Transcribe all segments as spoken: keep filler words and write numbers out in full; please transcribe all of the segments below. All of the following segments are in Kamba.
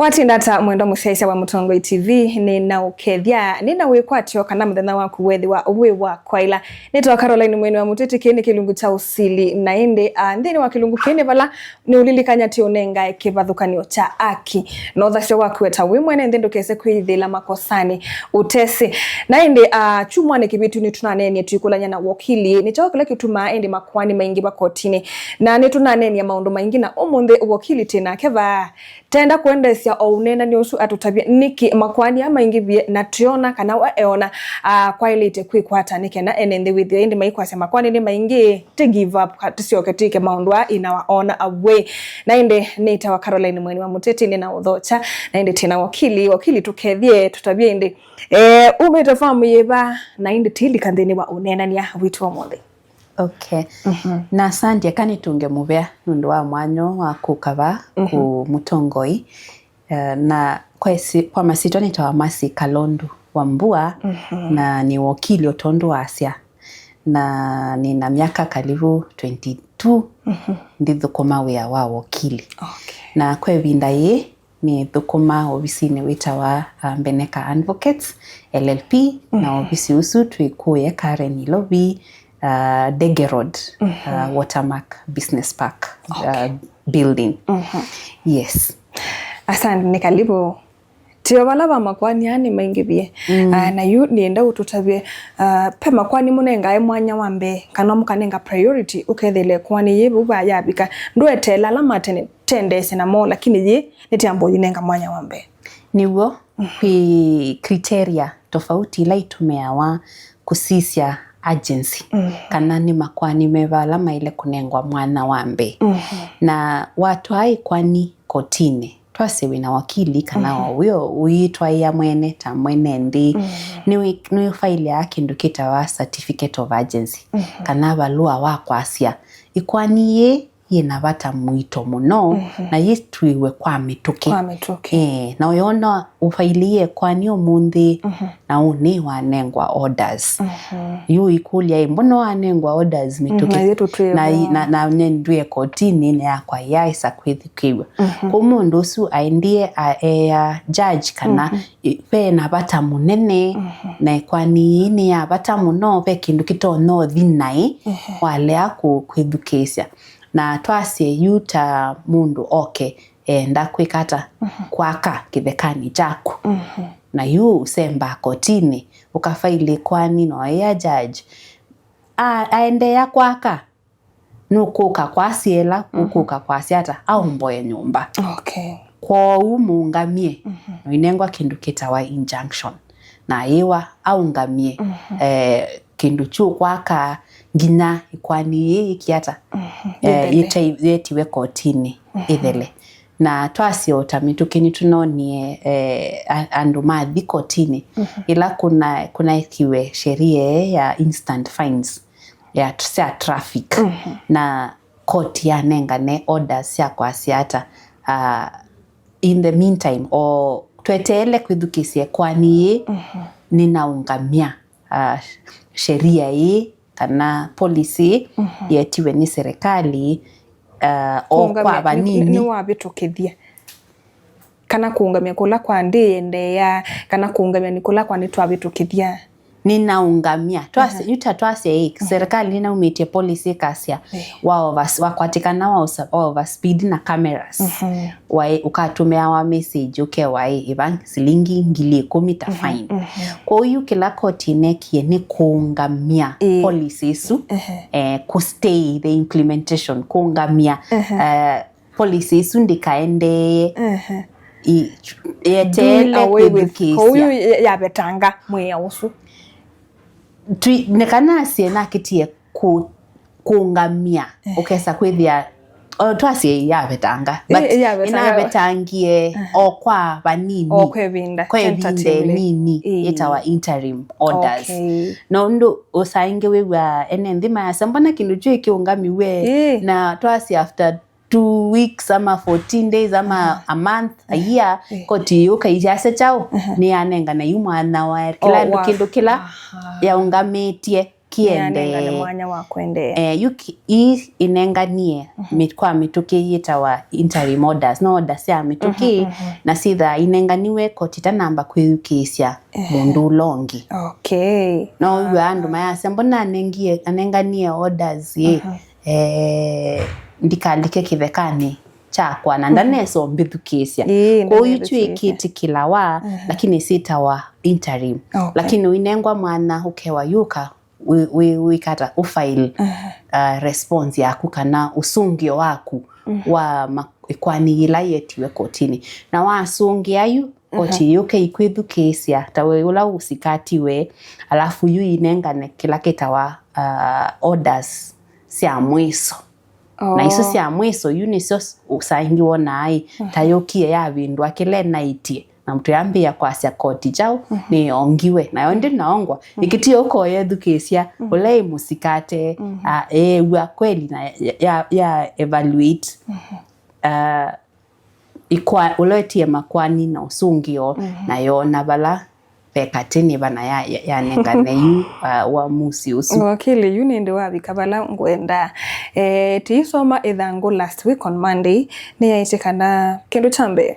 Watinda ata, mwendwa mũsyaĩĩsya wa Mũtongoi T V? Nĩnaũkethya, nĩna wĩkwatyo kana mũthenya waku wethĩwa wĩ wa kwaĩla. Nĩtawa Caroline Mweni wa Mũteti, kĩĩ nĩ kĩlungu kya ũsili, na ĩndĩ, ah, nthĩnĩ wa kĩlungu kĩĩ nĩ vala nĩũlilikany'a tĩ ũnengae kĩvathũkany'o kya aki. Na ũthasyo waku we ta wĩ mwene nthĩ ndũkese kwĩyĩthĩĩla makosanĩ ũtesĩ. Na ĩndĩ, ah, kyumwanĩ kĩvĩtu nĩtũnaneenie twĩkũlany'a na wokili, nĩ kyaũ kĩla kĩtumaa ĩndĩ makoani maingĩva kotinĩ. Na nĩtũnaneenie maũndũ maingĩ, na ũmũnthĩ wokili twĩ nake vaa. Tenda kũendeesya o ũneenany'a ũsu atũtavye nĩkĩ makoani aa maingĩvie, na twĩona kana we eona, ah, kwaĩlĩte kwĩkwata nĩ kenda ene nthĩ wĩthĩe ĩndĩ maikwasya makoani nĩ maingĩ, ti give up, ka-, tũsyoke twĩke maũndũ aa ĩna wa ona away. Na ĩndĩ nĩtawa Caroline Mweni wa Mũteti, nĩ na ũthokya, na ĩndĩ twĩ na wakili. Wakili, tũkethye, tũtavye ĩndĩ, eh, umĩte famu yĩva, na ĩndĩ tũilika nthĩnĩ wa ũneenany'a witũ ũmũnthĩ? Okay. Mhm. Na asante, aka nĩtũnge mũvea nũndũ wa mwanya wa kũka vaa, mhm, kũ Mũtongoi. Eh, na kwa ĩsi-, kwa masyĩtwa nĩtawa Mercy Kalondu Wambua, mhm, na nĩ wokili o tondũ wasya. Na nĩna myaka karibu twenty-two, mhm, ndithũkũma wĩa wa wokili. Okay. Na kwa ĩvinda yĩĩ, nĩthũkũmaa ovisinĩ wĩtawa, uh, Mbeneka Advocates L L P, na, mhm, ovisi ũsu twĩ kũũ Karen Ilovi, uh, Ndege Road, mhm, uh, Watermark Business Park, okay, uh, building. Mhm. Yes. Asante, nĩ karibu. Tio vala va makoani aa nĩ maingĩvie. Mm. Ah, na yu nĩenda ũtũtavye, ah, ve makoani mũnengae mwanya wa mbee, kana mũkanenga priority ũkethĩle koani yĩ vau va yavika? Ndũeteela ala matene tendeesye namo, lakini yĩ nĩtĩamba ũyĩnenga mwanya wa mbee. Nĩw'o, mhm, kwĩ criteria tofauti ila itũmĩawa kũsisya agency, mhm, kana nĩ makoani meva ala maĩle kũnengwa mwanya wa mbee. Mhm. Na watwaa ĩkoani kotinĩ, twasye wĩna wakili kana, mhm, o wĩ o ũyĩtwaĩa mwene ta mwene nthĩ, mhm, nĩwĩ-, nĩwĩfailĩaa kĩndũ kĩtawa certificate of agency, mhm, kana valũa wa kwasya ĩkoani yĩĩ yĩna vata mũito mũno, mhm, na yĩtwĩwe kwa mĩtũkĩ. Kwa mĩtũkĩ. Eh, na ũyona ũfailĩie ĩkoani ũmũnthĩ, mhm, na ũnĩ wanengwa orders. Mhm. Yu ikũlya ĩ, mbona wanengwa orders mĩtũkĩ? Mhm, na yĩtũtwĩe na, vo. Na, na nendwie kotinĩ nĩ yakwa yaĩsa kwĩthukĩw'a. Mhm. Kwoou mũndũ ũsu aendie aea judge kana, mhm, ĩ, ve na vata mũnene, mhm, na ĩkoani yĩĩ nĩ ya vata mũno, ve kĩndũ kĩtonya ũthi naĩ, mhm, walea kũ-, kwĩthukĩĩsya. Na twasye yu ta mũndũ oke enda kwĩka ata? Mhm. Kwaka kĩthekanĩ kyaku. Mhm. Na yu ũsembaa kotinĩ, ũkafaili ĩkoani na ũya judge, a-, aendeea kwaka, nũkũka kwasya ĩla, mhm, ũkũka kwasya ata? Aomboe nyũmba. Okay. Kwoou mũũngamie, mhm, na ũinengwa kĩndũ kĩtawa injunction. Na ayĩwa aũngamie, mhm, eh, kĩndũ kyũkwaka nginya ĩkoani yĩĩ yĩkie ata? Mhm. Eh, ĩthele. Yĩte-, yetiwe kotinĩ, mhm, ĩthele. Na twasya o ta mĩtũkĩ nĩtũnonie, eh, a-, andũ mathi kotinĩ, mhm, ĩla kũna-, kũnaekiwe sheria ya instant fines ya, sya traffic. Mhm. Na koti yanengane orders sya kwasya ata, ah, in the meantime, o tweteele kwĩthukĩĩsya ĩkoani yĩĩ, mhm, nĩnaũngamya, ah, sheria ĩĩ kana policy, mhm, yetiwe nĩ serikali, ah, o kũũngamya kwa nĩ, vanini. Nĩwavĩtũkĩthya. Kana kũũngamya kũla kwa ndĩendeea, kana kũũngamya nĩ kũla kwa nĩtwavĩtũkĩthya. Nĩnaũngamya. Twasya, aha, yu ta twasya ĩ, mhm, serikali nĩnaumĩtye policy ĩkasya, eh, wa overs-, wakwatĩkana wa usa-, wa overspeed na cameras, mhm, waĩ ũkatũmĩawa message ũkewa ĩ, ĩva silingi ngili ĩkũmi ta, mhm, fine. Mhm. Kwoou yu kĩla koti ĩnekie nĩ kũũngamya, ĩ, policy ĩsu, ehe, eh, kũ stay the implementation, kũũngamya, ehe, eh, policy ĩsu ndĩkaendee, ehe, i-, yeteele kwĩthukĩĩsya. Kwoou yu ya-, yavetanga mwĩao ũsu. Twi-, nĩ kana asye nakĩtie kũ-, kũũngamya, ehe, ũkesa kwĩthĩa, o, twasye yavetanga, ĩ-, but yavetanga, ĩnavetangie, ehe, o kwa vanini, o kwa ĩvinda, kwa ĩvinda entertainment, ĩnini, ĩ, ĩtawa interim orders. Okay. Nũndũ ũsaingĩ wĩw'aa ene nthĩ mayasya, mbona kĩndũ kyu ĩkĩũngamiw'e, ĩ, na twasye after two weeks ama fourteen days ama, aha, a month, a year, eh, koti yũka iyasya kyaũ, aha, nĩyanengana yu mwanya wa kĩla, oh, andũ wa-, kĩndũ kĩla, aha, yaũngamĩtye. kĩendee. Nĩyanengane mwanya wa kũendeea. Eh, yu ki-, ii inenganie mi-, kwa mĩtũkĩ yĩtawa interim orders, no order sya mĩtũkĩ, na syĩthaa inenganiwe koti itanamba kwĩyũkĩĩsya mũndũ ũla ũngĩ. Okay. No wĩw'a andũ mayasya, "Mbona anengie, anenganie orders ĩ, eh, ndikalike kĩthekanĩ kyakwa, na ndanesa ũmbĩthukĩĩsya." Ĩĩ, kwoou ndanethukĩĩsya. Twĩkĩtĩkĩlawa, lakini syĩtawa interim. Okay. Lakini ũinengwa mwanya ũkewa yũka wĩ-, wĩ-, wĩkata ũfile, uh, response yaku kana ũsũngĩo waku wa ma-, ĩkoani yĩla yetiwe kotinĩ. Na wasũngĩa yu, koti yũke ĩkwĩthukĩĩsya, ta we ũla ũsikatiwe, alafu yu inengane kĩla kĩtawa, uh, orders sya mwiso. Na isu sya mwiso yu nĩsyo s-, ũsaingi wonaa ĩ, ta yũkie yavĩndũa kĩla enaĩtye, na mũndũ yambĩĩa kwasya koti kyaũ nĩyongiwe, nayo ndĩnaongwa. Ĩkĩtie ũkoya ĩthukĩĩsya ũla ĩ mũsikate, a, eew'a kweli na ya, ya, ya evaluate, a, ikwa-, ũla wetie makoani na ũsũngĩo, na yoona vala ve katĩ nĩ vana ya, ya, yanengane yu, uh, uamuzi ũsu. Wakili, yu nĩndĩ wavika vala ngwenda. Eh, tiisoma ĩthangũ last week on Monday, nĩyaĩtye kana kĩndũ kya mbee,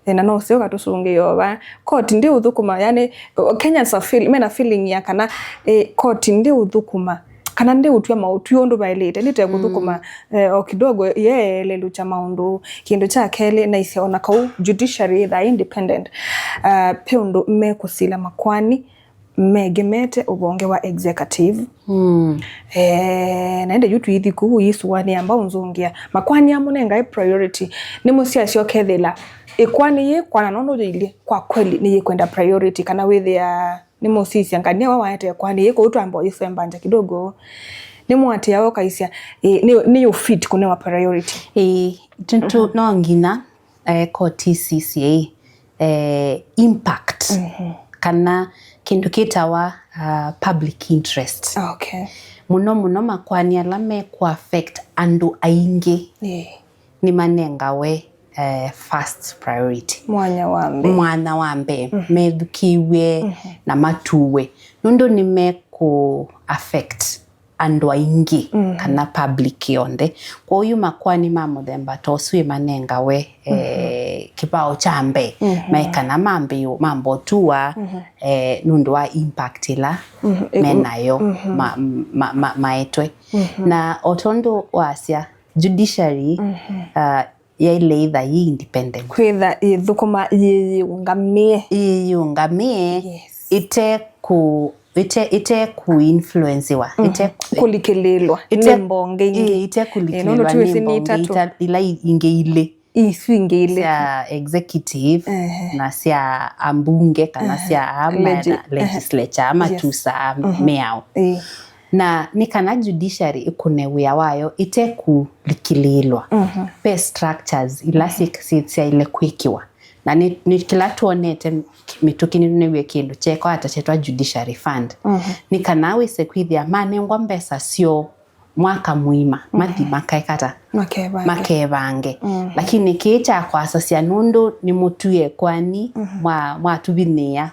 eh, na no ũseo katũsũngĩe ova. Koti ndĩũthũkũma, yani, uh, Kenyans are feel, mena feeling ya kana, eh, koti ndĩũthũkũma kana ndĩũtw'a maũtwi ũndũ vaĩlĩte, ndĩte kũthũkũma, eh, o kidogo, yeelelũkya maũndũ. Kĩndũ kya kelĩ, naisye ona kau judiciary ĩthaa independent, ah, ve ũndũ mekũsila makoani megemete ũvonge wa executive. Eh, na ĩndĩ yu tũithi kũu, ĩsu wa nĩamba ũnzũngĩa. Makoani amũnengae priority, nĩmũsiasya ũkethĩla ĩkoani yĩ kwana nũndũ yĩilyĩ, kwa kweli nĩyĩkwenda priority, kana wĩthĩa nĩmũsisya ngania wa waete ĩkoani yĩ kũu twamba ũyĩsemba nja kidogo. Nĩmũatĩawa ũkaisya, ĩ, nĩ, nĩ you fit kũnewa priority. Ĩĩ, tu, tu, no nginya, eh, koti isisye, eh, impact kana kĩndũ kĩtawa, ah, public interest. Okay. Mũno mũno makoani ala mekũ affect andũ aingĩ. Ĩĩ. Nĩmanengawe, eh, first priority. Mwanya wa mbee. Mwanya wa mbee, methukĩĩw'e na matuwe, nũndũ nĩmekũ affect andũ aingĩ kana public yonthe. Kwoou makoani ma mũthemba ta ũsu ĩmanengawe, eh, kĩvao kya mbee, me kana mambĩĩo, mambotua, eh, nũndũ wa impact ĩla menayo ma, ma, ma, maetwe. Na o tondũ wasya, judiciary, uh, yaĩle ĩtha yĩ independent. Kwĩtha ĩthũkũma yĩyĩũngamĩe. Yĩyĩũngamĩe, yes, ĩte kũ-, ĩte, ĩte kũ-influencewa, ĩte kũ-, kũlikĩlĩĩlwa nĩ mbonge ingĩ. Ĩĩ, ĩte kũlikĩlĩĩlwa nĩ mbonge ita-, ila i-, ingĩ ilĩ. Isu ingĩ ilĩ. Sya executive na sya ambunge kana sya ama-, legislature, amatusaa mĩao. Ĩĩ. Na nĩ kana judiciary ĩkũne wĩa wayo ĩte kũlikĩlĩĩlwa. Ve structures ila syĩ-, syĩ-, syaĩle kwĩkĩwa. Na nĩ, nĩ kĩla twonete mĩtũkĩ, nĩtũnewie kĩndũ kyeekwa ata kyetwa judiciary fund. Nĩ kana wĩse kwĩthĩa manengwa mbesa syoo mwaka mũima, mathi makaekata, makevange. Lakini kĩĩ kya kwasasya nũndũ nĩmũtwie ĩkoani mwa-, mwatũvinyĩĩa.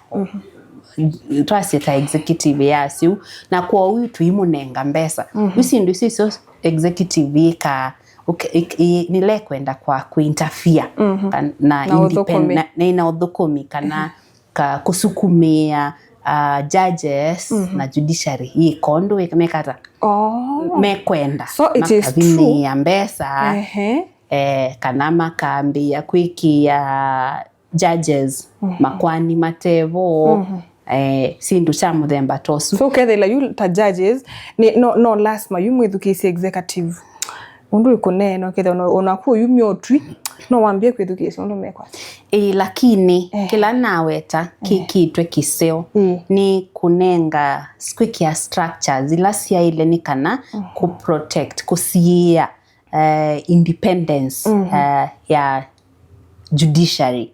Twasye ta executive ya syĩu, na kwoou tũimũnenga mbesa. Yu syĩndũ isu isyo executive yĩkaa, ũke-, ĩk-, ĩ-, nĩlekwenda kwa kũ-interfere na independ-, na, na ũthũkũmi kana ka-, kũsukumĩa, uh, judges na judiciary yĩka ũndũ wĩka-, mekata mekwenda. So it is true. Makavinyĩĩa mbesa, eh, kana makambĩĩa kwĩkĩa judges makoani matevo, eh, syĩndũ sya mũthemba ta ũsu. So, ũkethĩla yu ta judges, nĩ, no, no lasima yu mwĩthukĩĩsye executive. Ũndũ ĩkũneena, ũkethĩa ona, ona kũ yu myotwi, no wambie kwĩthukĩĩsya ũndũ mekwasya. Ĩĩ, lakini kĩla naweta kĩkĩtwe kĩseo nĩ kũnenga, kwĩkĩa structures ila syaĩle nĩ kana kũ-protect, kũsiĩĩa, eh, independence, eh, ya judiciary.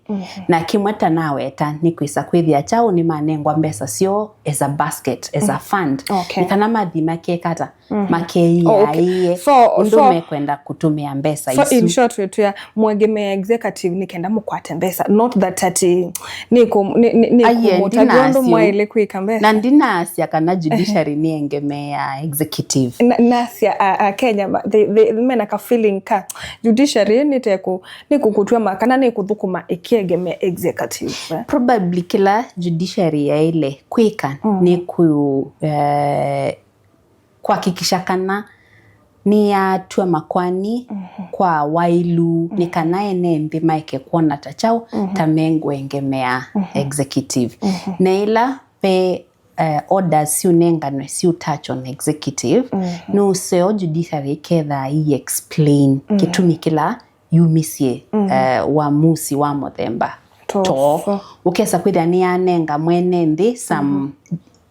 Na kĩmwe ta naweta nĩ kwĩsa kwĩthĩa kyaũ nĩmanengwa mbesa syoo as a basket, as a fund. Okay. Nĩ kana mathi makekata, Mhm. Makeiaĩe. Oh, okay. So, ũndũ so, mekwenda kũtũmĩa mbesa so, isu. In short, wĩtwĩa mũengemea executive nĩ kenda mũkwate mbesa, not that ati nĩ kũ-, nĩ, nĩ, nĩ Aiye, kũmũtavya ũndũ ndinasyo. Mwaĩle kwĩka mbesa. Na ndinasya kana judiciary nĩ engemea executive. Na, nasya a, a Kenya, ma-, they, they, mena ka feeling ka judiciary nĩ tekũ-, nĩ kũkũtw'a ma-, kana nĩ kũthũkũma ĩkĩengemea executive. Probably kĩla judiciary yaĩle kwĩka, mm, nĩ kũ-, eh, kuhakikisha kana nĩyatw'a makwani, mhm, kwa wailu, nĩ, mhm, kana ene nthĩ maeke kwona ta kyaũ, mhm, ta mengũengemea, mhm, executive. Mhm. Na ĩla ve, eh, orders siũnenganwe siũ touch on executive, mhm, nĩ ũseo judiciary kethaa i explain, mhm, kĩtumi kĩla yumisye, mhm, eh, uamusi wa mũthemba to, to. Ũkesa kwĩthĩa nĩyanenga mwene nthĩ some, mhm,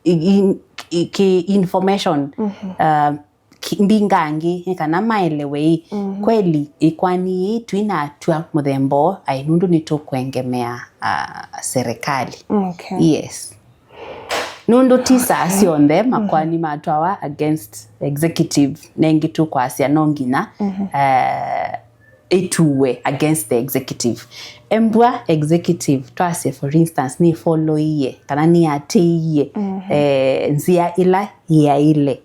i-, i-, i-, ki information, mhm, uh, ki-, mbingangĩ, nĩ kana maelewe ĩ, mhm, kweli ĩkwani yĩĩ twĩnatw'a mũthemba ũũ, ai, nũndũ nĩtũkwengemea, uh, serikali. Okay. Yes. Nũndũ ti saa, okay, syonthe makwani, mhm, matwawa against executive, na ĩngĩ tũkwasya no nginya, mhm, uh, ĩtuwe against the executive. Embwa executive, twasye for instance, nĩ follow-ĩe kana nĩatĩĩie, mhm, eh, nzĩa ĩla yaĩle,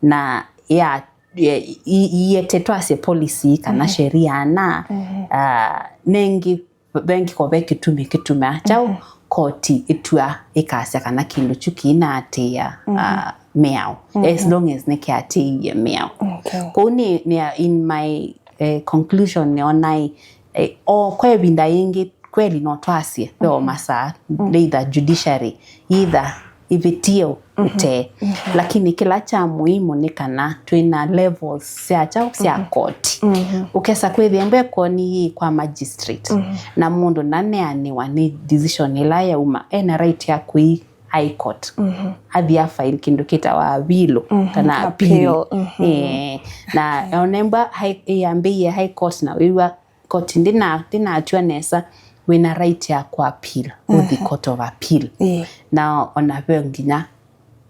na ya, ya, i-, iete twasye policy kana, mhm, sheria na, mhm, ah, nengi vengĩko ve kĩtumi kĩtumaa kyaũ, mhm, koti ĩtw'a ĩkasya kana kĩndũ kyu kĩinaatĩĩa, mhm, ah, mĩao, mhm, as long as nĩkĩatĩĩie mĩao. Okay. Kwoou nĩ, nĩ, in my, eh, conclusion, nĩonai, eh, o kwa ĩvinda yĩngĩ kweli no twasye ve o, mhm, masaa, mhm, either judiciary, either ĩvĩtie, mhm, ũtee. Mhm. Lakini kĩla kya mũimu nĩ kana twĩ na levels sya kyaũ sya, mhm, koti. Mhm. Ũkesa kwĩthĩa mbekoni yĩ kwa magistrate, mhm, na mũndũ ndaneanĩwa nĩ decision ĩla yauma, ena right ya kũi High Court. Mhm. Athi a file kĩndũ kĩtawa appeal, mhm, kana appeal. Appeal. Mhm. Eh, na onembwa high, yambĩie High Court na wĩw'a koti ndĩna-, ndĩnatw'a nesa, wĩna right ya kũ appeal, ũthi, mhm, Court of Appeal. Ĩĩ. Na ona ve nginya,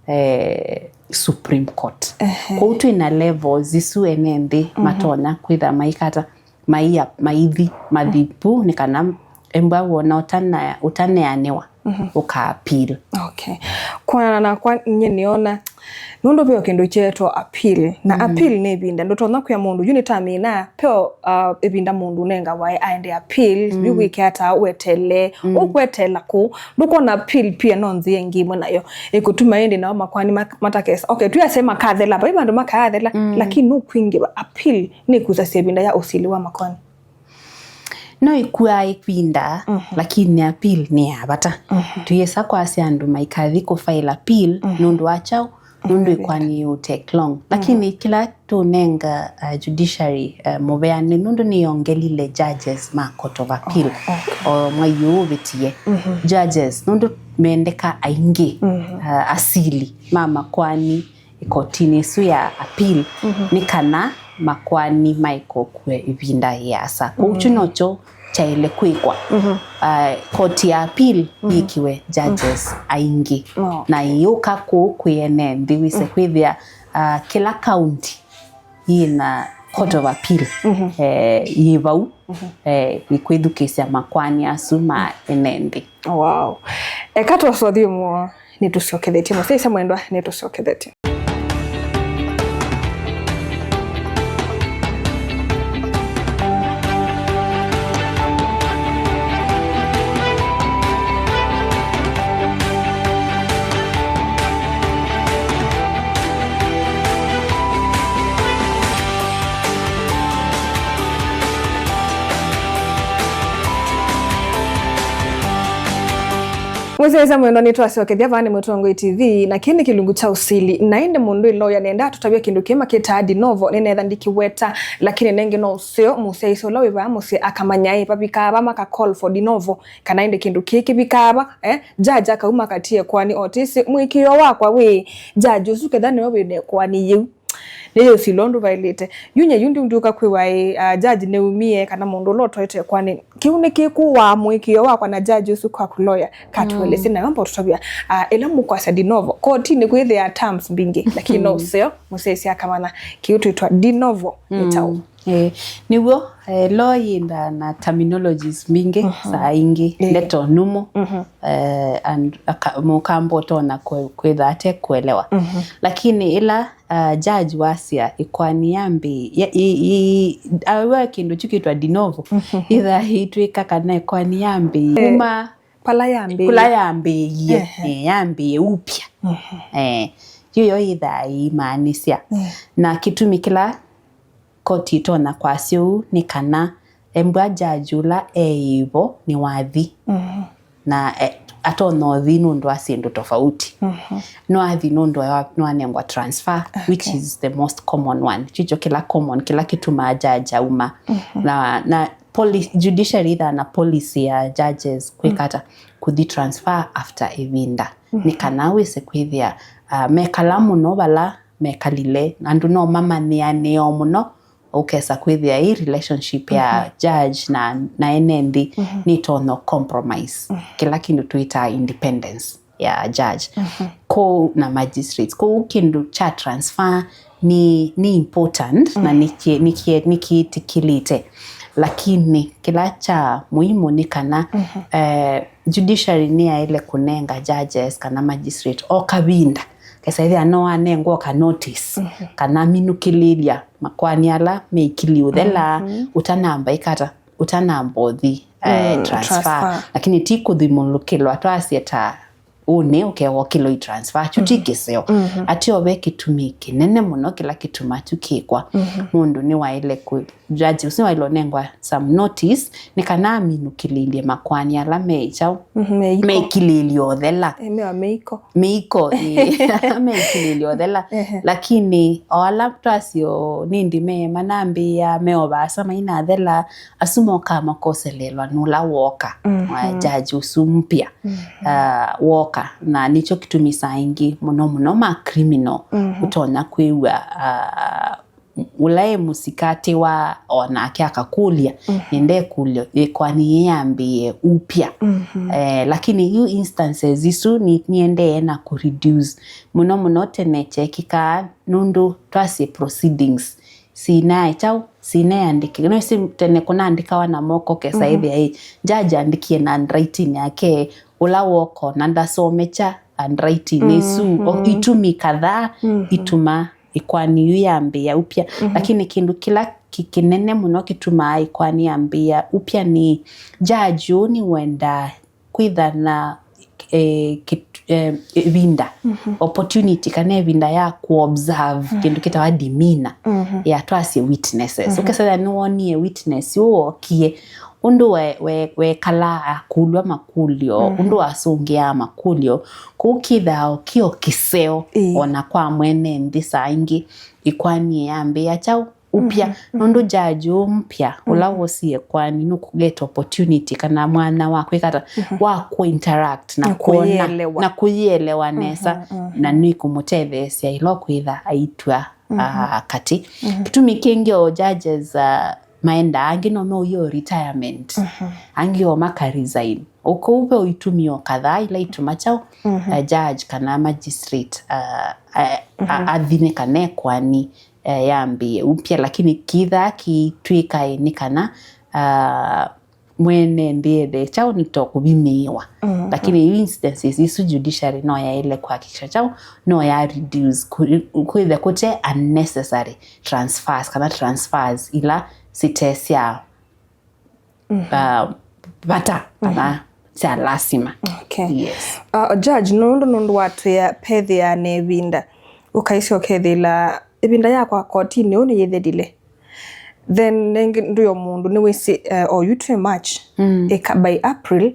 eh, Supreme Court. Ehe. Kwoou twĩ na levels isu ene nthĩ, mhm, matonya kwĩtha maikata, maia-, maithi, mathi, mhm, vu, nĩ kana embwa wona ũtana-, ũtaneanĩwa, mhm, ũka appeal. Okay. Kwanana nakwa, nyie nĩona nũndũ veo kĩndũ kyeetwa appeal. Na, mm, appeal nĩ ĩvinda. Ndũtonya kwĩa mũndũ, yu nĩtamina, peo, uh, ĩvinda mũndũ ũnengawa aende appeal, mm, yu wĩke ata, wetele, mm, ũkwetela kũ. Ndũkwona appeal pia no nzĩa ĩngĩ ĩmwe nayo ĩkũtuma ĩndĩ nao makwani mak-, matakesa. Okay, tuyase makathela, vai vandũ makathela, mm, lakini nũkwingĩva appeal nĩkusasya ĩvinda ya ũsili wa makwani. No ĩkuaa ĩvinda, mhm, lakini appeal nĩ ya vata. Mhm. Twĩsa kwasya andũ maikathi kũ file appeal, mhm, nũndũ wa kyaũ, nũndũ, mhm, ĩkwani yu take long. Lakini, mhm, kĩla tũnenga, uh, judiciary, uh, mũvea nĩ nũndũ nĩyongelile judges ma Court of Appeal. Oh, okay. O mwai ũũ ũvĩtie. Mhm. Judges, nũndũ mendeka aingĩ, mhm, uh, asili ma makwani ĩkotinĩ ĩsu ya appeal, mhm, nĩ kana makwani maikokue ĩvinda yĩasa. Kwoou, mm, kyu nokyo kyaĩle kwĩkwa. Mhm. Ah, koti ya appeal, mhm, yĩkiwe judges, mhm, aingĩ. Oh, okay. Na yũka kũu kwĩ ene nthĩ wĩse, mhm, kwĩthĩa, ah, kĩla county yĩna Court of Appeal, mhm, eh, yĩ vau, mhm, eh, ĩkwĩthukĩĩsya makwani asu ma, mhm, ene nthĩ. Wow. Eka tũsũthie mũo. Nĩtũsyokethetye, mũsyaĩĩsya mwendwa, nĩtũsyokethetye. Mwĩsyaĩĩsya mwendwa, nĩtwasyokethya vaa nĩ Mũtongoi T V, na kĩĩ nĩ kĩlungu kya ũsili. Na ĩndĩ mũndũ ĩ lawyer nenda atũtavye kĩndũ kĩĩ makĩtaa de novo, nĩnetha ndikĩweta, lakini nengĩ no ũseo mũsyaĩĩsya ũla wĩ vaa mũsyĩ akamanya ĩ, vavikaa va maka call for de novo, kana ĩndĩ kĩndũ kĩĩ kĩvikaa va, eh, judge akauma akatie kwani otisi mwĩkĩĩo wakwa wĩ judge ũsu ketha nĩwe wĩna ĩkoani yĩu. Nĩyĩũsilwa ũndũ vaĩlĩte. Yu nye yu ndiũka kwĩwa ĩ, ah, judge nĩumie kana mũndũ ũla ũtoete ĩkoani. Kĩu nĩkĩkũaa mũĩkĩĩo wakwa na judge ũsu kwaku lawyer. Katũelesye nayo mbo tũtavya, ah, ĩla mũkwasya de novo. Kotinĩ kwĩthĩaa terms mbingĩ, lakini no ũseo, mũsyaĩĩsya akamanya. Kĩu twĩtwa de novo nĩ kyaũ. Eh, nĩw'o, eh, law yĩendaa na terminologies mbingĩ, saa ingĩ, ndeto nũmũ, eh, and aka- mũkamba ũtonya kwe- kwĩtha ate kũelewa. Lakini ĩla, ah, judge wasya ĩkoani yambĩĩe, ya- i- i- awe kĩndũ kyu kĩtwa de novo, itha itwĩka kana ĩkoani yambĩĩe kuma vala yambĩĩe. Kũla yambĩĩe, eh, yambĩĩe upya. Eh, yĩyo yĩthaa ĩimaanisya. Na kĩtumi kĩla koti ĩtonya kwasya ũu nĩ kana embwa judge ũla eĩvo nĩ wathi. Na, eh, atonya ũthi nũndũ wa syĩndũ tofauti. No athi nũndũ wa- nĩwanengwa transfer, which is the most common one. Kĩkyo kĩla common, kĩla kĩtumaa judge auma. Na, na poli- judiciary ithaa na policy ya judges kwĩka ata, kũthi transfer after ĩvinda. Nĩ kana wĩse kwĩthĩa, ah, mekala mũno vala mekalile, andũ no mamanyĩanĩe o mũno, ũkesa kwĩthĩa ĩ relationship ya judge na, na ene nthĩ nĩtonya compromise kĩla kĩndũ twĩtaa independence ya judge kũu na magistrates. Kũu kĩndũ kya transfer nĩ, nĩ important na nĩkĩ- nĩkĩ- nĩkĩtĩkĩlĩte, lakini kĩla kya muhimu nĩ kana, eh, judiciary nĩyaĩle kũnenga judges kana magistrate o kavinda. Kesa ĩthĩa no anengwa ka notice, kana minũkĩlĩlya makoani ala meikili ũthela, ũtanamba ĩkata, ũtanamba ũthi, eh, transfer. Lakini ti kũthimũlũkĩlwa twasye ta ũnĩ ũkewokĩlwa i transfer, kyu ti kĩseo. Atĩ o ve kĩtumi kĩnene mũno kĩla kĩtuma kyu kĩkwa. Mũndũ nĩwaĩle kũ- judge ũsu waĩle ũnengwa some notice, nĩ kana aminũkĩlĩlye makoani ala me kyaũ, meikilĩlye ũthela. Eh, mewa meiko. Meiko, eh, meikilĩlye ũthela. Lakini o ala twasyo nĩndĩ me manambĩĩa, me o vaasa mainathela, asu mokaa makoselelwa nũla woka, wa judge ũsu mpya, ah, woka. Na nĩkyo kĩtumi saa ingĩ mũno mũno ma criminal ũtonya kwĩw'a, ah, ũla e mũsikatĩwa o nake akakũlya, nĩndekũlya ĩkoani yĩĩ yambĩĩe upya. Eh, lakini yu instances isu ni- niendee na kũreduce. Mũno mũno tene kyeekĩkaa nũndũ twasye proceedings sinae kyaũ, sineandĩkĩka. Nĩsĩ tene kũnaandĩkawa na moko kesa ĩthĩa ĩ judge andĩkie na handwriting yake, ũla woko na ndasomekya handwriting ĩsu. O itumi kadhaa ituma ĩkoani yu yambĩĩa upya. Lakini kĩndũ kĩla kĩ- kĩnene mũno kĩtumaa ĩkoani yambĩĩa upya nĩ judge ũũ nĩwendaa kwĩtha na, eh, kĩt- eh, ĩvinda, opportunity kana ĩvinda ya kũobserve kĩndũ kĩtawa demeanor ya twasye witnesses. Ũkesa nĩwonie witness ũũ wokie, ũndũ we- we- wekalaa akũlw'a makũlyo, ũndũ wasũngĩaa makũlyo, kũu kĩthaa o kĩo kĩseo ona kwa mwene nthĩ saa ingĩ ĩkoani yambĩĩa kyaũ upya. Nũndũ judge ũũ mpya ũla wosie ĩkoani nũkũgeta opportunity kana mwanya wa kwĩka ata, wa kũinteract na kwona na kũyĩelewa nesa, na nĩkũmũtetheesya ĩla kwĩtha aitw'a, ah, katĩ. Kĩtumi kĩngĩ o judges, ah, maendaa, angĩ no meũie o retirement, angĩ o maka resign. Ũkũu ve itumi o kadhaa ila ituma kyaũ, ah, judge kana magistrate, ah, ah, ah, athi nĩ kana ĩkoani, eh, yambĩĩe upya, lakini kĩthaa kĩtw'ĩkae nĩ kana, ah, mwene nthĩ ethe kyaũ nĩ to kũvimĩĩwa. Lakini yu instances isu judiciary no yaĩle kũhakikisha kyaũ, no ya reduce, kũ- kwĩthe kũte unnecessary transfers kana transfers ila sitesya, uh, vata kana sya lasima. Okay. Yes. Uh, judge, nũndũ nũndũ watwĩa pethĩa na ĩvinda, ũkaisya ũkethĩla ĩvinda yakwa kotinĩ ũũ nĩyĩthelile. Then nengĩ ndũyo mũndũ nĩwĩsĩ, uh, o yu twĩ March, ĩka by April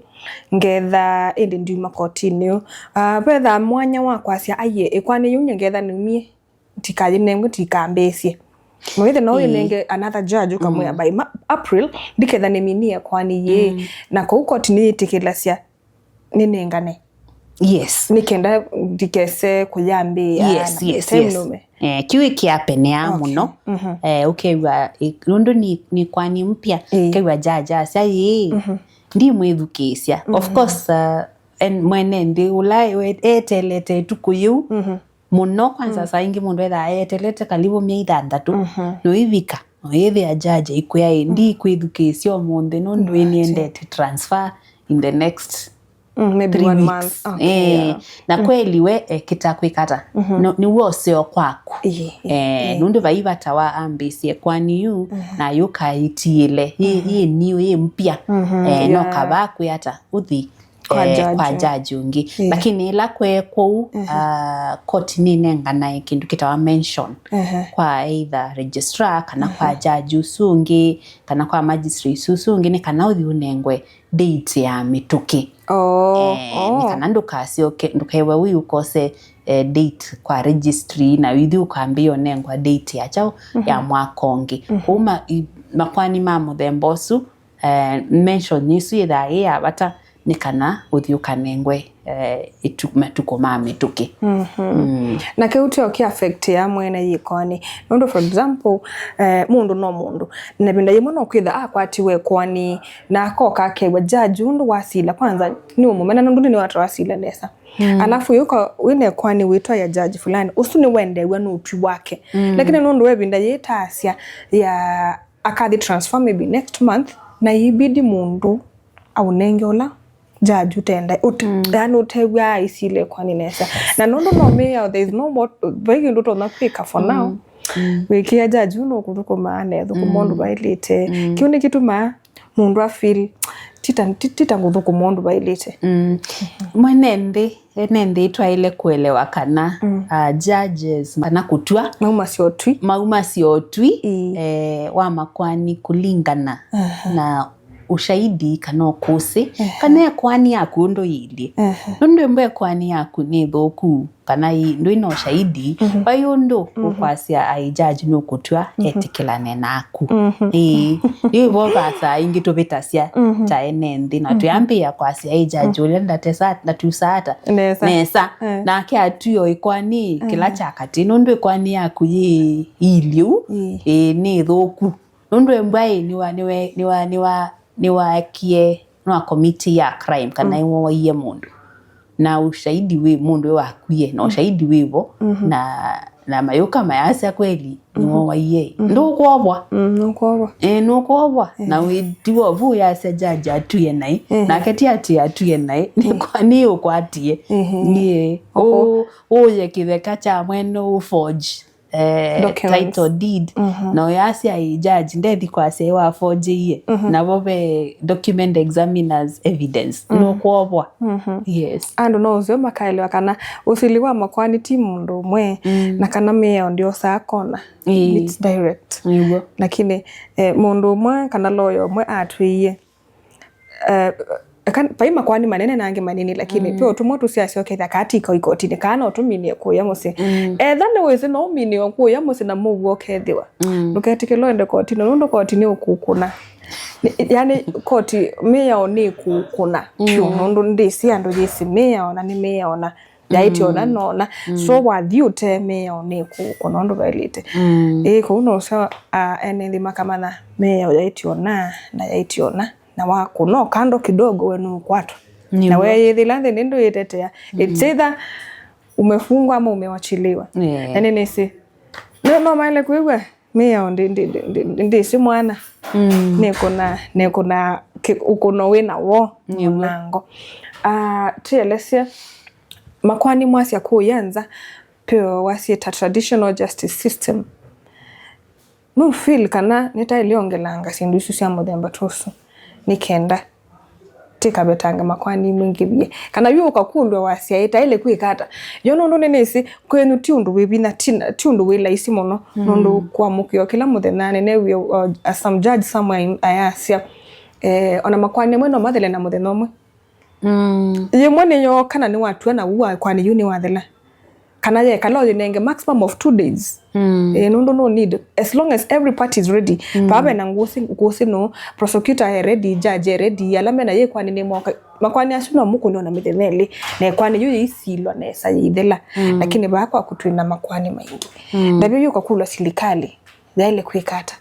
ngetha ĩndĩ ndiuma kotinĩ ũũ. Uh, vethaa mwanya wa kwasya aiye ĩkoani yĩu nye ngetha nĩumie, ndikayĩnengwe, ndikambĩĩsye. Mwĩthĩ no wĩnenge another judge ũkamwĩa by ma- April ndiketha nĩminie ĩkoani yĩĩ. Na kũu koti nĩyĩtĩkĩlasya nĩnengane. Yes. Nĩ kenda ndikese kũyambĩĩa. Yes, na yes, time yes. Nũme. Eh, kĩu kĩapenea. Okay. Mũno. Mhm. Eh, ũkew'a, eh, nũndũ nĩ, nĩ kwani mpya, eh, kew'a jaji asya, "Ĩĩ, mhm, ndimwĩthukĩĩsya." Of, mhm, course, uh, en-, mwene nthĩ ũla we-, eteelete ĩtukũ yĩu, mhm, mũno, kwanza, mm, saa ingĩ mũndũ ethaa eteelete karibu myei thanthatũ, mhm, noĩvika, noĩthĩa jaji aikwĩa, "Ĩĩ, mm, ndikwĩthukĩĩsya ũmũnthĩ nũndũ, mm, ĩĩ, nĩendete transfer in the next, mm, maybe three, one weeks, month." Okay, eh, yeah. Na, mm, kweli we ekĩta kwĩkata. Mhm. No, nĩw'o ũseo kwaku. Ĩĩ, ĩĩ, eh, ĩĩ. Nũndũ vai vata wa ambĩĩsye kwani yu, mhm, na yũka ĩtiĩle. Ĩĩ, mhm, ĩĩ, niũ, ĩĩ mpya. Mhm, eh, no, yeah, kava kwĩ ata, ũthi, kwa, eh, jaji, kwa jaji ũngĩ. Ĩĩ. Lakini ĩla kwe kũu, mhm, ah, koti nĩnenganae kĩndũ kĩtawa mention, mhm, kwa either registrar kana kwa, mhm, jaji ũsu ũngĩ, kana kwa magistrate ũsu ũngĩ, nĩ kana ũthi ũnengwe date ya mĩtũkĩ. Oh, eh, nĩ, oh, kana ndũkasyoke, ndũkewe wĩ ũkose, eh, date kwa registry, na ithi ũkambĩĩa ũnengwa date ya kyaũ, mhm, ya mwaka ũngĩ. Mhm. Kũu ma-, i-, makwani ma mũthemba ũsu, eh, mention ĩsu yĩthaa yĩ ya vata nĩ kana ũthi ũkanengwe, eh, ĩtu-, matukũ ma mĩtũkĩ. Mhm. Mm. Na kĩu tyo kĩ affect ya mwene yĩkoani. Nũndũ, for example, eh, mũndũ no mũndũ. Na ĩvinda yĩmwe no kwĩtha akwatiwe ĩkoani na akoka akew'a jaji ũndũ wasila. Kwanza, nĩ ũmũmena nũndũ nĩ wata wasila nesa. Mm. Alafu yũka wĩna ĩkoani wĩtwa ya jaji fulani, ũsu nĩwendeew'a nĩ ũtwi wake. Mm. Lakini nũndũ wa ĩvinda yĩtaasya ya akathi transfer maybe next month, na ibidi mũndũ aũnenge ũla jaji ũtenda, ũte-, mm, yani ũtew'aa aisile ĩkoani nesa. Na nũndũ no mĩao, there is no more, vai kĩndũ ũtonya kwĩka for now. Mm. Mm. Wĩkĩa jaji ũno kũthũkũma na ethũkũma, mm, ũndũ vaĩlĩte. Mm. Kĩu nĩkĩtumaa mũndũ a feel, "Tita, ti-, tita ngũthũkũma ũndũ vaĩlĩte." Mm. Mwene nthĩ, ene nthĩ twaĩle kũelewa kana, mm, uh, judges kana kũtw'a maumasya ũtwi, maumasya ũtwi, ĩĩ, eh, wa makwani kũlingana, aha, na ũshahidi kana ũkũsĩ, aha, kana ĩkoani yaku ũndũ yĩilyĩ. Aha. Nũndũ ĩmwe ĩkoani yaku nĩ thũku, kana ĩ-, ndwĩ na ũshahidi, mhm, vai ũndũ, mhm, ũkwasya, "Ai, jaji nũkũtw'a, mhm, etĩkĩlane naku." Mhm. Ĩĩ, yu vo va saa ingĩ tũvĩtasya, mhm, ta ene nthĩ, na, mhm, twĩambĩĩa kwasya, "Ai, jaji, mhm, ũla ndatesa, ndatusa ata nesa. Nesa." Eh. Nake atw'ĩo ĩkoani kĩla, eh, kya katĩ, nũndũ ĩkoani yaku yĩ ilyĩ ũu, ĩĩ, ĩĩ, nĩ thũku. Nũndũ embwa ĩ, nĩwa, nĩwe, nĩwa, nĩwa, nĩwaekie, nĩwa commit ya crime, kana, mm, nĩwawaie mũndũ. Na ũshahidi wĩ, mũndũ ĩ wakwie, na, mm, ũshahidi wĩ vo, mhm, na, na mayũka mayasya kweli, mm, nĩwawaie. Mm. Ndũkwovwa. Mm, nũkwovwa. Eh, nũkwovwa. Eh. Na wĩtiwa vu yasya jaji atwie naĩ. Eh. Nake ti ati atwie naĩ. Nĩ, mm, kwa, nĩ ũkwatie. Eh. Niĩ. Oko. Ũ-, ũye kĩtheka kya mwene ũ forge, eh, documents, title deed. Mhm. Na ũyasya ĩ judge, ndethi kwasya ĩ wa forgeie. Mhm. Navo ve document examiners evidence. Mhm. Nũkwovwa. Mhm. Yes. Andũ no ũseo makaelewa kana ũsili wa makwani ti mũndũ ũmwe, mm, na kana mĩao ndyosaa kona. Ĩĩ. It's direct. Nĩw'o. Lakini, eh, mũndũ ũmwe kana lawyer ũmwe atwĩie, eh, eka-, vai makwani manene na angĩ manini, lakini, mm, ve ũtũmwa tũsyasya ũkethĩa kaa ti ĩkao ikotinĩ, kaa no tũminie kũya mũsyĩ. Mm. Etha nĩwĩsĩ no ũminie o kũya mũsyĩ na mũuo ũkethĩwa. Mm. Ndũketĩkĩle ũende kotinĩ, nũndũ koti nĩ ũkũkũna. Nĩ, yani, koti, mĩao nĩ ĩkũkũna. Mm. Vyũ, nũndũ ndĩsĩ andũ yĩsĩ mĩao na nĩ mĩao na yaĩtye ona, mm, nona. Mm. So wathi ũte mĩao nĩ ĩkũkũna ũndũ vaĩlĩte. Mm. Ĩĩ, kũu no ũseo, ah, ene nthĩ makamanya mĩao yaĩtye ona na yaĩtye ona. Na wakũna kando kidogo, we nũkwatwa. Nĩw'o. Na weyĩthĩla nthĩ nĩ ndũyĩtetea. It's, mm, either umefungwa ama umewachiliwa. Yeah. Na nĩnĩsĩ. No, no maĩle kwĩw'a, mĩao ndĩ, ndĩ, ndĩ, ndĩ, ndĩsĩ mwana. Mm. Nĩkũna, nĩkũna, kĩ-, ũkũno wĩ na wo. Nĩw'o. Mũnango. Ah, tĩelesye, makwani mwasya kũya nza, peo wasyĩta traditional justice system. Nũ feel kana nĩtaĩle ongelanga syĩndũ isu sya mũthemba ta ũsu nĩ kenda tĩkavetange makwani mwingĩvie? Kana yu ũkakũlw'a wasya ĩtaĩle kwĩka ata? Yo nũndũ nĩnĩsĩ kwenyu ti ũndũ wĩ vinya, ti na, ti ũndũ wĩ laisi mũno, mm, nũndũ kũamũkĩwa kĩla mũthenya nĩneewie, uh, some judge somewhere in, ayasya, eh, ona makwani amwe no mathele na mũthenya ũmwe. Mm. Yĩmwe nĩyooka na nĩwatw'a na uu wa kwani yu nĩwathela. Kana yekala ũyĩnenge maximum of two days. Mm. Eh, nũndũ no need, as long as every party is ready. Mm. Vaa vena ngũsĩ, ngũsĩ no, prosecutor e ready, judge e ready, ala mena yĩkwani nĩmoka. Makoani asu no mũkũne ona mĩthenya ĩlĩ, na ĩkoani yu yĩisilwa nesa yĩithela. Mm. Lakini vaa kwaku twĩ na makoani maingĩ. Mm. Ndavyo yu ũkakulwa silikalĩ yaĩle kwĩka ata?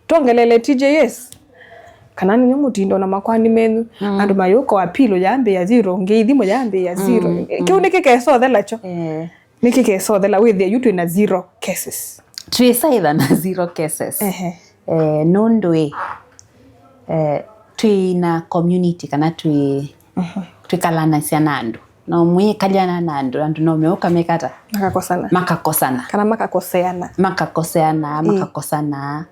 Twongelele T J S? Kana nĩ mũtindo na makoani menyu? Mm. Andũ mayũka appeal yambĩĩa zero, ngei thimũ yambĩĩa zero. Mm, mm. Kĩu nĩkĩkesothela kyo. Eh. Nĩkĩkesothela wĩthĩe yu twĩ na zero cases. Twĩsaitha na zero cases. Ehe. Eh, nũndũ ĩ, eh, twĩ na community kana twĩ, mhm, twĩkalanasya na andũ. No mwĩkalyana na andũ, andũ no meũka mekata? Makakosana. Makakosana. Kana makakoseana. Makakoseana, ĩ, makakosana.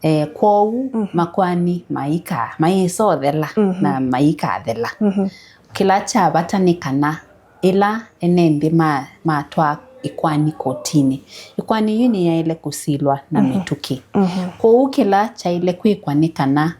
Eh, kwoou, mhm, makoani maika, maisothela, mhm, na maikathela. Mhm. Kĩla kya vata nĩ kana ĩla ene nthĩ ma-, matwaa ĩkoani kotinĩ, ĩkoani yu nĩyaĩle kũsilwa na, mhm, mĩtũkĩ. Mhm. Kwoou kĩla kyaĩle kwĩkwa nĩ kana,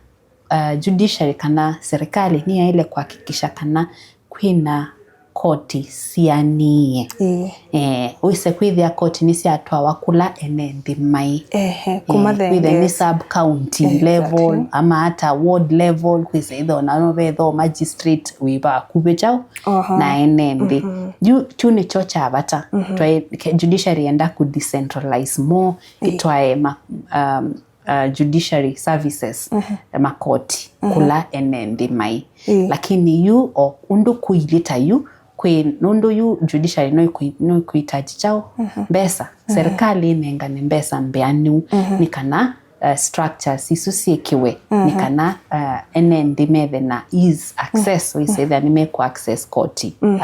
uh, judiciary kana serikali nĩyaĩle kũhakikisha kana kwĩna koti sianĩe. Ĩĩ. Eh, wĩse kwĩthĩa koti nĩsyatwawa kũla ene nthĩ maĩ. Ehe, eh, kwĩthĩa nĩ sub county, exactly, level, ama ata ward level, kwĩsa ĩtho na no vetho magistrate wĩ vakuvĩ kyaũ, aha, na ene nthĩ. Mhm. Yu, kyu nĩkyo kya vata. Mhm. Twaĩ-, ke-, judiciary yenda ku decentralize more, ĩĩ, ĩtwae ma-, um, uh, judiciary services, mhm, makoti, mhm, kũla ene nthĩ maĩ. Ĩĩ. Lakini yu o ũndũ kũilyĩ ta yu, kwĩ nũndũ yu judiciary no ĩkũi-, no ĩkũitaji kyaũ? Mhm. Mbesa. Mhm. Serikali ĩnengane mbesa mbĩanĩu, mhm, nĩ kana, uh, structures isu syĩkĩwe, mhm, nĩ kana, uh, ene nthĩ methe na ease access, mhm, wĩsethĩa nĩmekũ access koti, mhm, uh,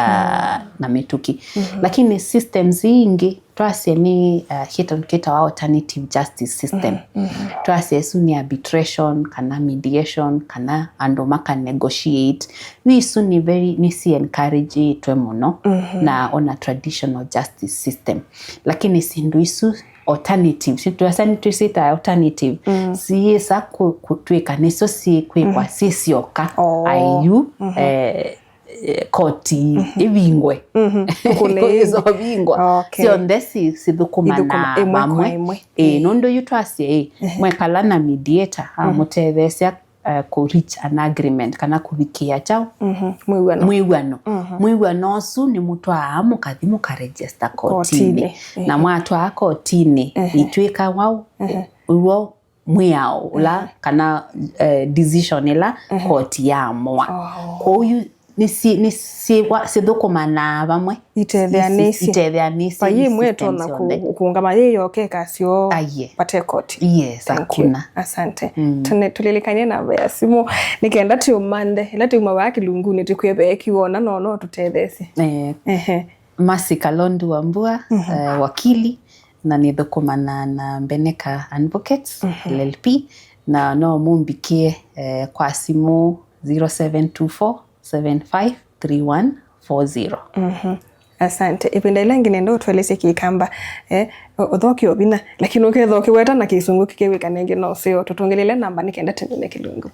na mĩtũkĩ. Mhm. Lakini systems ii ingĩ, twasye nĩ, uh, kĩta-, kĩtawa alternative justice system. Mm, mm. Twasye isu nĩ arbitration, kana mediation, kana andũ maka negotiate. Yu isu nĩ very, nĩ si encourage-ĩtwe mũno, mhm, na ona traditional justice system. Lakini syĩndũ isu alternative, si twasya nĩ twĩsĩta alternative, mm, siyĩsa kũ-, kũtw'ĩka nĩsyo syĩkwĩkwa, mhm, syĩ syoka. Oh. Ayu, mhm, eh, eh, koti, mhm, ĩvingwe. Mhm. Kũkũne ĩvingwe. Ĩsovingwa. Okay. Syonthe si-, sithũkũmanaa ĩmwe kwa vamwe. Ĩmwe. Ĩĩ, ĩĩ, nũndũ yu twasye, ĩĩ, ehe, mwekala na mediator, mhm, amũtetheesya, eh, kũ reach an agreement kana kũvikĩa kyaũ? Mhm. Mwĩw'ano. Mwĩw'ano. Mhm. Mwĩw'ano ũsu nĩmũtwaa mũkathi mũkaregister kotinĩ. Kotinĩ. Ĩĩ. Na mwatwaa kotinĩ, ehe, itwĩka waũ? Ehe. W'o mwĩao ũla, mhm, kana, eh, decision ĩla, mhm, koti yaamũa. Oh. Kwoou yu nĩ si-, nĩ syĩwa-, sithũkũmanaa vamwe. Itetheanĩsye. Isi-, itetheanĩsye. Vai ĩmwe systems ĩtonya kũ-, syonthe. Kũũngama yĩ yoke ĩkasyo. Aiye. Vate koti. Yes, thank you, hakuna. Asante. Mm. Tũne-, tũlilikanie namba ya simũ nĩ kenda tũmanthe ĩla tũmawaa kĩlungunĩ tũkwĩe ve kĩw'o na no, no tũtetheesye. Eh. Ehe. Mercy Kalondu Wambua, mhm, eh, wakili, na nĩthũkũmanaa na Mbeneka Advocates, mhm, L L P, na no mũmbĩkĩe, eh, kwa simũ zero seven two four seven five three one four zero. Mhm. Asante. Ĩvinda ĩla ĩngĩ nenda ũtũelesye Kĩkamba, eh, ũ-, ũthoke o vinya, lakini ũkethĩa ũkĩweta na Kĩsũngũ kĩkĩwĩka nengĩ no ũseo. Tũtũngĩlĩle namba nĩ kenda tũnine kĩlungu.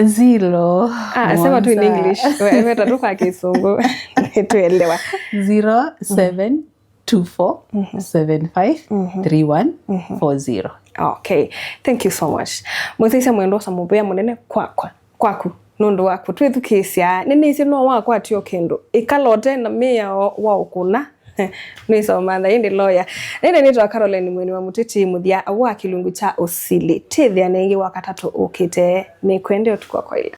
Zero. Ah, sema tu in English. We-, weta tu kwa Kĩsũngũ. Nĩtũelewa. Zero seven two four seven five three one four zero. Okay. Thank you so much. Mũsyaĩĩsya mwendwa, ũsa mũvea mũnene kwakwa, kwaku, nũndũ wa kũtwĩthukĩĩsya. Nĩnĩsĩ no wakwatie o kĩndũ. Ĩkala ũte na mĩao wa ũkũna. Nĩsomantha ĩndĩ lawyer. Nĩnĩ nĩtwa Caroline Mweni wa Mũtĩtĩ mũthya wa kĩlungu kya ũsili. Tĩthĩane ĩngĩ Wakatatũ ũkĩte. Nĩkwende ũtukũ wa kwaĩla.